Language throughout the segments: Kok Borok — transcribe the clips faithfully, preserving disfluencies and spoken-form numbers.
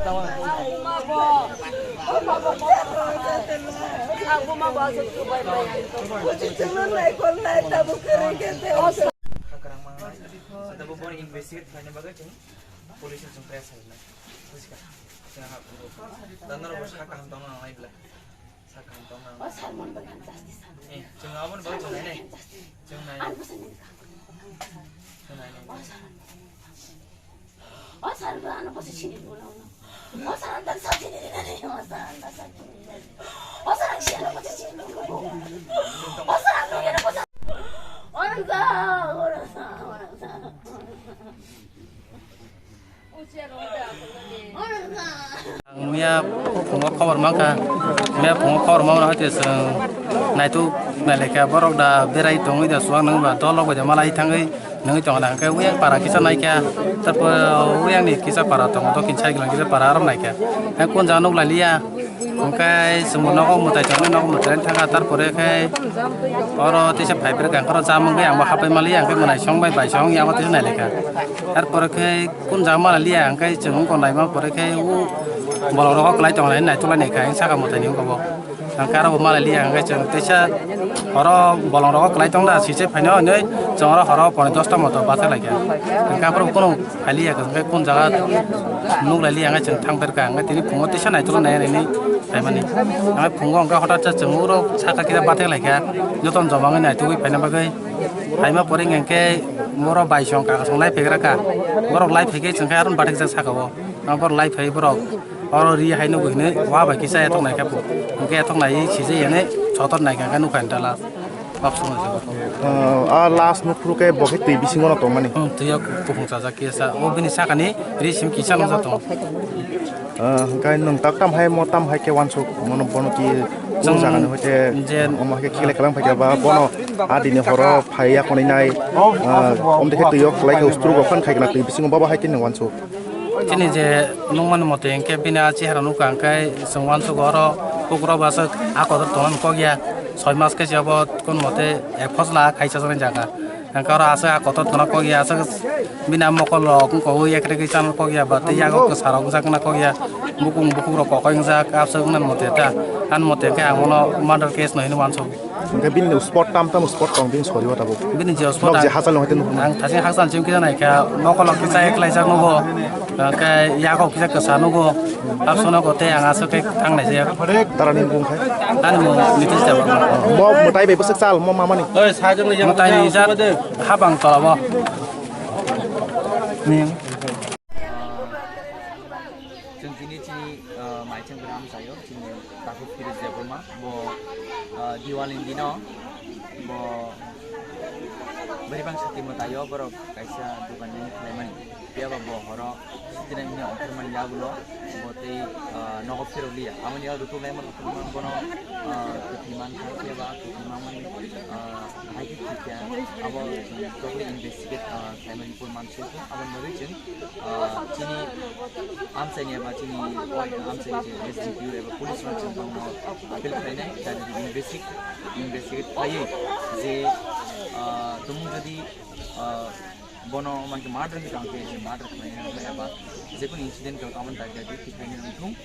Sata bo bono investigate khlaina bagwi chwng police o chwng press khlainai. Bujiga? Chwng ha phuru. Da norok bo sa kaham tongna nangnai bwle. Sa kaham tongna nangnai. O sir, mon bagwi ang justice ang. Eh, chwng aboni bagwi chwng nainai. Justice. Chwng nainai. Ang bwsa ni kaham. Chwng nainai. O sir, ano bwsa sini bola uno. O sir, ang tak sa sini nani. O sir, ang tak sa sini nani. O sir, ang siya na bwsa sini bola. O sir, ang siya na bwsa. Orang sa, orang sa, orang sa. Ang miya phungo khobor mankha, miya phungo khobor mankha hwnkhe chwng naituk nailaikha, borok da berai tongwi da chuwak nangba dol rok bai da malai thangwi nangwi tongla, hwnkhe uyang para kisa naikha, tarpor uyang ni kisa para tongo, dokhin cycle kisa para aro naikha, hwnkhe kun jaga nuk lailiya. Hwnkhe chwngbo nogo mwtai tongnai, nogo mwtai thangkha, tarpore khe oro teisa phaibrwkha, hwnkhe oro chamungwi angbo hapai maliya, hwnkhe mwnai song bai bai song yango teisa nailaikha. Tarpore khe kun jaga maliya, hwnkhe chwng wngkha naima pore khe o bolong rogo kwlai tongnai, naitukla naikha, saka mwtaini wngkha bo. Hwnkhe aro bo maliya, hwnkhe chwng teisa oro bolong rogo kwlai tongda, sise phaino hinwi chwng oro horo pone dosta moto bathai laikha. Hwnkhe aphuru kunu Phailiya hwnkhe kun jaga nuk lailiya hwnkhe chwng thang pherkha, hwnkhe tini phungo teisa naitugwi nai nini phaimani. Hwnkhe phungo hwnkhe hothat se chwng uro saka kisa bathek laikha, jotono joma wngwi naitugwi phaina bagwi. Phaima pore hwnkhe borok bai song kaka song lai phegra kha, borok lai phegwi chwngkhe aro bathek jak saka o, borok lai phai borok oro ri hai nugwi hinwi wa bai kisa ethok naikha bo, hwnkhe ethok naiwi sijai hinwi sotor naikha hwnkhe nukha hinwi dala. Kok songwi se. Ah, ah, last nuk phuru khe bo khe twi bisingo no tongmani. Hmm, twi o kuphung chajak kisa. O bini sakani ri sim kisa nukjak tongo. Ah, hwnkhe nwng tak tam hai mo tam hai khe uansuk mono bono ki Chwng o jaga ni hoite je omo hai khe khilai kalang phai khe ba bono adini horo phai ya khonwi nai. Ah, om de khe twi o khlai khe ustruk o phan khai khna twi bisingo baba hai khe nwng uansuk. Chini je nukmani mote hwnkhe bini a chehara nukha hwnkhe chwng uansukgo oro pukurok bo aswk a kotor tongna kok ya, soi mas khe se abo kun mote ek phosla khai chajaknai jaga. Hwnkhe oro aswk a kotor tongna kok ya, aswk bini a mokol rok wngkha o ekre khe chana kok ya, ba tei yago kwsa rok wngjakna kok ya, bukung bukung rok kokoi wngjak, aswk wngnani mote ta, ani mote hwnkhe ang bono murder case no hinwi uansuk. Hwnkhe bini spot tam tam spot tong bini sori o tabuk. Bini je spot Nok je ang, hachal no hoite nukma. Ang thasing hachal chim kisa naikha, mokol rok kisa eklai jak nugo, hwnkhe yago kisa kwsa nugo, absano go tei ang aswk khe thang nai jak. Dara ni bung khai? Ani mung Nitish Debbarma. Mo mwtai bai bwswk chal mo mamani. Mwtai ni jak habang tola bo. Ni. Chwng tini chini, ah, maichwng gram amchaio, chini takhuk Phiroj Debbarma, bo, ah, Diwali ni dino, bo bwrwi bangsa twi mwtaio borok kaisa dokan ni khlaimani. Phiya ba bo horo sitina hwnwi ongkhormani yagulo, bo tei, ah, nogo phirok liya. Aboni yago rutuk laima rutuk man bono, ah, kwthwi mankha, phiya ba kwthwi mamani, ah, hai khe thikya, abo chwng totally investigate, ah, khlaimani report mansukha. Aboni bagwi chwng ah, chini amchaini eba chini amchaini je S D P O eba police rok chwng tongno appeal khlainai, jani investig-, investigate khlaiwi je, ah, tumung jodi, ah, bono mankhe murder ni tangkhe je murder khlainai eba jekunu incident khe tamo dabi dabi tikhlainai wngthung.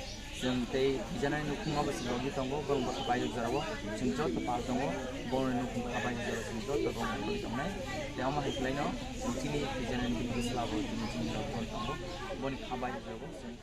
Chwng tei bijanani nukhung abo chwng rogwi tongo, borok bwkha paijak jorao. Chwng joto pal tongo, borokni nukhung kha paijak jorao chwng joto borokno nugwi tongnai. Tei omo hai khlaino chwng chini bijanani bini bwsla bo chini, chini rok tongo, boni kha paijak jorao chwng.